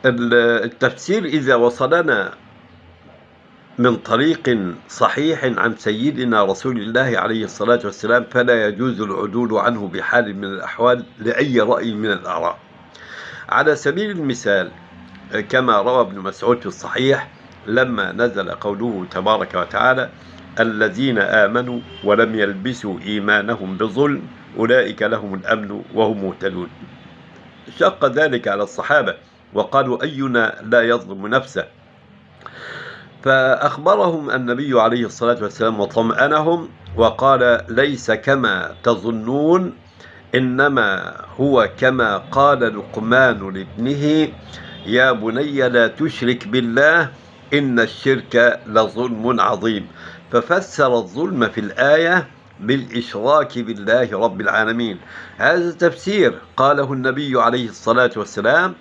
التفسير إذا وصلنا من طريق صحيح عن سيدنا رسول الله عليه الصلاة والسلام فلا يجوز العدول عنه بحال من الأحوال لأي رأي من الآراء. على سبيل المثال كما روى ابن مسعود في الصحيح لما نزل قوله تبارك وتعالى: الذين آمنوا ولم يلبسوا إيمانهم بظلم أولئك لهم الأمن وهم مهتدون. شق ذلك على الصحابة وقالوا: أينا لا يظلم نفسه؟ فأخبرهم النبي عليه الصلاة والسلام وطمأنهم وقال: ليس كما تظنون، إنما هو كما قال لقمان لابنه: يا بني لا تشرك بالله إن الشرك لظلم عظيم. ففسر الظلم في الآية بالإشراك بالله رب العالمين. هذا تفسير قاله النبي عليه الصلاة والسلام